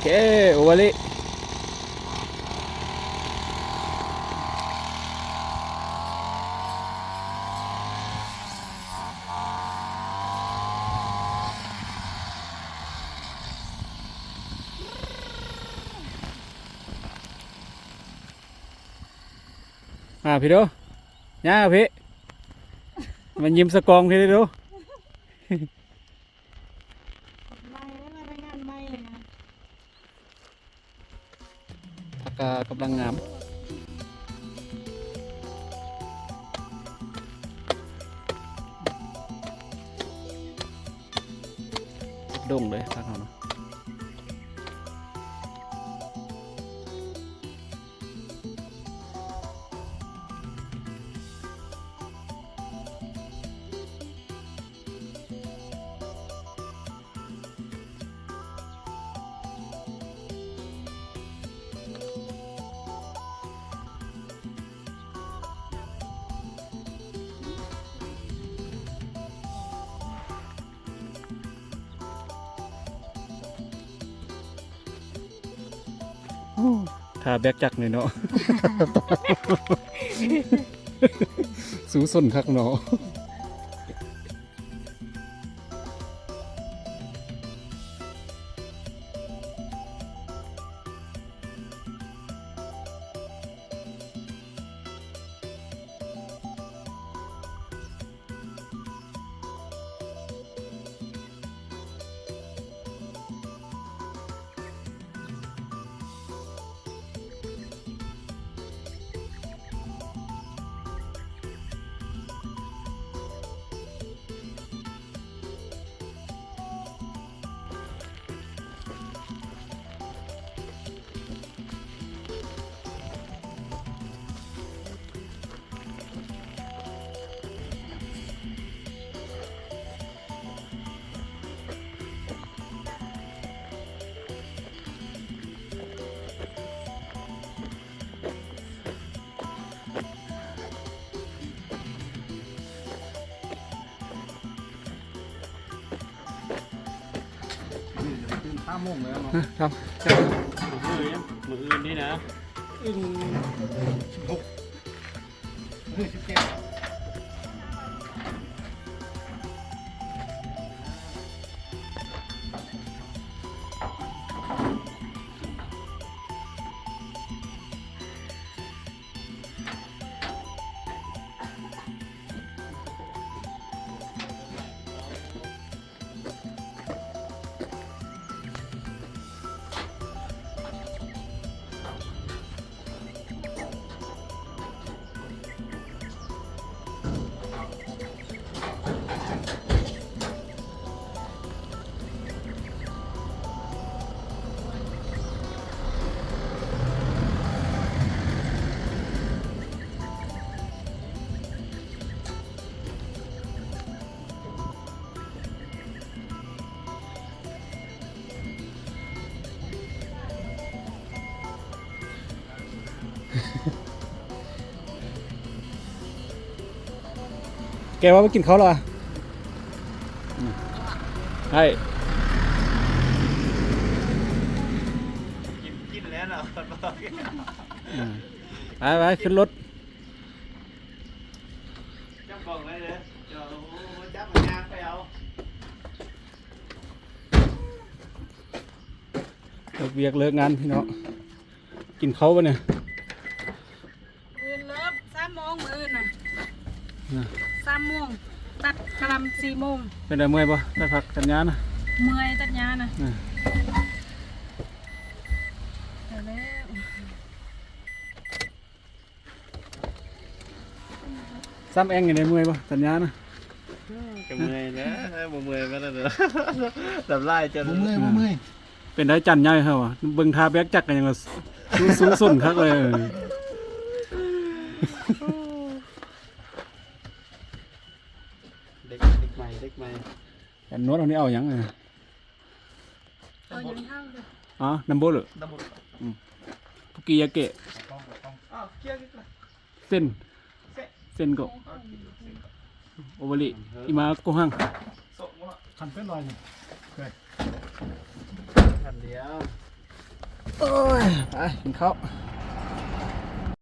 ເຄ ໂອວາລິ ອ່າ ພີ່ດູ ຍ່າງພີ່ ມາຍິ້ມສະກອງພີ່ດູ. ໃໝ່ເດ້ ມາໄດ້ງານໃໝ່ນະ ຜັກກາດກຳລັງງາມ ດົງເລີຍຜັກເຮົານະ. ໂອ້ ຖ້າແບກຈັກນີ້ເນາະ ສູ້ຊົນຄັກເນາະ. ຕື່ນຫ້າໂມງແລ້ວເນາະ ຄັບ ມື້ອື່ນນີ້ນະ ອື່ນສິບຫົກ ມື້ສິບເຈັດ. ແກວ່າໄປກິນເຂົ້າແລ້ວອະ ໃຫ້ ກິນ ກິນແລ້ວເນາະ ອືມ ໄປໆ ຂຶ້ນລົດ. ຈັບກ້ອງໄວ້ເດີ ເຈົ້າ ໂອ້ ຈັບຍ່າງໄປເອົາ ເລີກວຽກເລີກງານພີ່ນ້ອງ ກິນເຂົ້າບໍ່ນີ້? ມື້ອື່ນເລີກສາມໂມງ ມື້ອື່ນນະ ນະ ສາມໂມງ ຕັດກະລຳສີ່ໂມງ. ເປັນໃດ ເມື່ອຍບໍ່? ໄດ້ພັກຕັດຫຍ້ານະ? ເມື່ອຍຕັດຫຍ້ານະ ນະ ໄດ້ແລ້ວ. ຊ້ຳແອງຢູ່ໃດ ເມື່ອຍບໍ່ ສັນຍານະ? ອືມ ກໍເມື່ອຍແຫຼະ ບໍ່ເມື່ອຍມາແລ້ວ ນ້ຳລາຍຈົນ ບໍ່ເມື່ອຍ ບໍ່ເມື່ອຍ. ເປັນໄດ ຈັນໃຫຍ່ເຮົາອະ ເບິ່ງທ່າແບກຈັກກໍຍັງວ່າ ສູ້ຊົນຄັກເລີຍ. ເດັກ ເດັກໃໝ່ ເດັກໃໝ່. ອັນນວດເຮົານີ້ເອົາຫຍັງ? ເອົາຫຍັງເຮົາເດີ? ອໍ ນຳໂບເລີ ນຳໂບເລີ ອືມ ປຸກິຍາເກະ ເສັ້ນ ເສັ້ນ ເສັ້ນໂກະ ໂອວາລິ ອີມາໂກຮັງ ຄັນເປັນຮ້ອຍນີ້ ຄັນດຽວ. ໂອ້ຍ ໄປກິນເຂົ້າ.